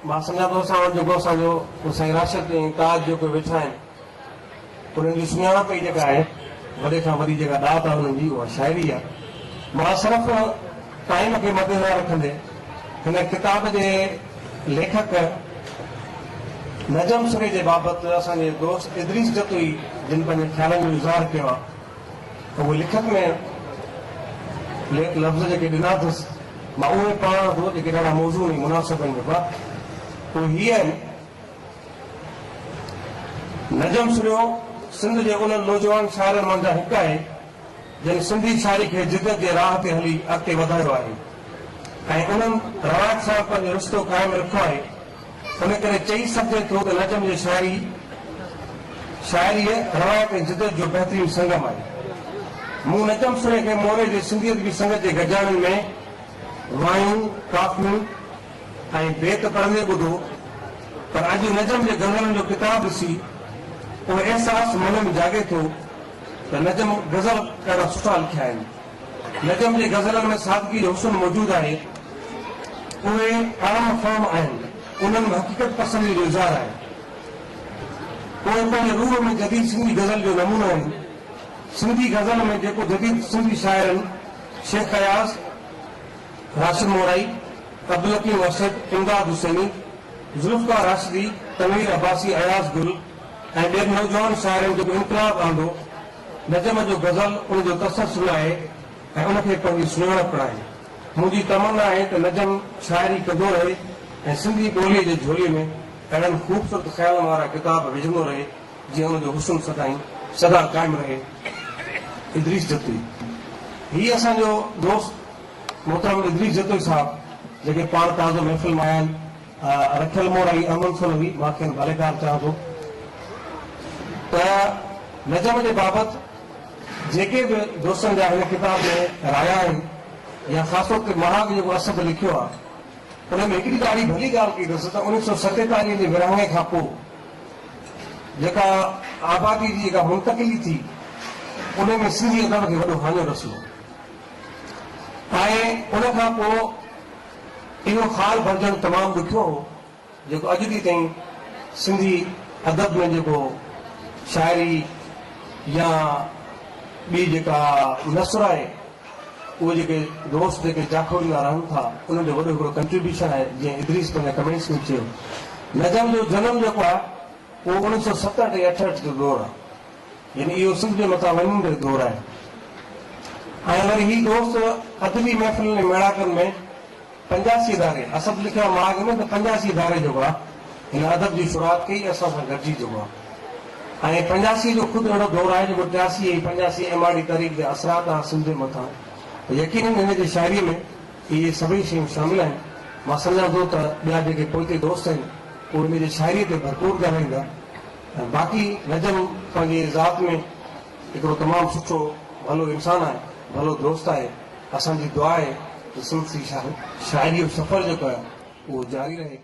مان سمجهان ٿو اسان وٽ جيڪو اسان جو سائين راشد ۽ تاج جيڪو ويٺا آهن انهن جي سڃاڻپ ئي جيڪا آهي وڏي کان وڏي جيڪا ڏات آهي انهن جي اها شاعري آهي. مان صرف ٽائيم کي مدنظر رکندي هن ڪتاب جي ليکڪ نجم سري جي بابت اسان جي دوست ادريس جتوئي جن پنهنجي خيالن جو اظهار ڪيو آهي اهي لکت ۾ لفظ جيڪي ڏنا اٿس مان اهي پڙهان ٿو جيڪي ڏاڍا موزون ۽ مناسب آهن بابا اهي هي آهن. نجم سريو سنڌ جي انهن نوجوان شاعرن منجهان هڪ آهي جن سنڌي شاعري کي جدت جي راهه تي هلي اڳتي وڌايو آهي ۽ انهن روايت سان پنهنجو رشتو قائم رکيو آهي. ان ڪري چئي سگهجي ٿو ته نجم جي شاعري شاعريء روايت ۽ جدت جو بهترين سنگم آهي. مون نجم سري کي موري جي سنڌي ادبي سنگت جي گڏجاڻين ۾ وايون، ڪافيون ۽ بيت پڙهندي ٻڌو پر اڄ نجم جي غزلن جو ڪتاب ڏسي اهو احساس من ۾ جاڳي ٿو ته نجم غزل ڏاڍا سٺا لکيا آهن. نجم جي غزلن ۾ سادگي جو حسن موجود آهي. اهي عام فهم آهن. انهن ۾ حقيقت پسنديء جو اظهار آهي. اهي پنهنجي روح ۾ جديد سنڌي غزل جو نمونو آهن. سنڌي غزل ۾ جيڪو جديد سنڌي شاعرن شيخ اياز، راشد مورائي، عبدالحڪيم ارشد، امداد حسيني، ذوالفقار راشدي، تنوير عباسي، اياز گل ۽ ٻين نوجوان شاعرن جيڪو انقلاب آندو، نجم جو غزل ان جو تسلسل آهي ۽ ان کي پنهنجي سڃاڻپ پڻ آهي. منهنجي تمنا آهي ته نجم شاعري ڪندو رهي ۽ سنڌي ٻوليء جي جهولي ۾ اهڙن خوبصورت خيالن وارا ڪتاب وجهندو رهي جيئن ان جو حسن سدائين سدا قائم رهي. ادريس جتوئي. هي اسان جو دوست محترم ادريس جتوئي صاحب جيڪي پاڻ تازو محفل مان آيا آهن. رکيل مورائي احمد سولنگي مان کين ڀليڪار چوان ٿو ته نجم جي بابت جيڪي به دوستن جا هن ڪتاب ۾ رايا آهن يا خاص طور تي مهاڳ جيڪو اسد لکيو آهي ان ۾ هڪڙي ڏاڍي ڀلي ڳالهه ڪئي اٿس ته اڻيهه سو ستيتاليهه جي ورهاڱي کان پوء جيڪا آبادي جي جيڪا منتقلي ٿي ان ۾ سنڌي ادب کي وڏو هاڃو رسيو ۽ ان کان پوء اهو خال ڀرجڻ تمام ڏکيو هو، جيڪو اڄ ڏينهن تائين سنڌي ادب ۾ جيڪو شاعري يا ٻي جيڪا نثر آهي، اهي جيڪي دوست جيڪي جاکوڙيندا رهن ٿا، انهن جو وڏو هڪڙو ڪنٽريبيوشن آهي، جيئن ادريس پنهنجي ڪمينٽس ۾ چيو. نجم جو جنم جيڪو آهي، اهو اڻيهه سو ستهٺ ۽ اٺهٺ جو دور آهي. يعني اهو سنڌ جي مٿان وڃيندڙ دور آهي ۽ وري هي دوست ادبي محفلن ۽ ميڙاڪن ۾ پنجاسي ڌاري، اسد لکيو آهي مهاڳ ۾ ته پنجاسي ڌاري جيڪو آهي هن ادب جي شروعات ڪئي اسان سان گڏجي جيڪو آهي ۽ پنجاسي جو خود اهڙو دور آهي جيڪو ٽياسي ۽ پنجاسي ايم آر ڊي تحريڪ جا اثرات هئا سنڌ جي مٿان ته يقينن هن جي شاعريء ۾ اهي سڀئي شيون شامل آهن. مان سمجهان ٿو ته ٻيا جيڪي پوئتي دوست آهن اهي هن جي شاعريء تي ڀرپور ڳالهائيندا. باقي نجم پنهنجي ذات ۾ هڪڙو تمام سٺو ڀلو انسان آهي، ڀلو دوست آهي، اسان جي دعا آهي ته سندس هي شاعريء جو سفر جيڪو آهي اهو جاري رهي.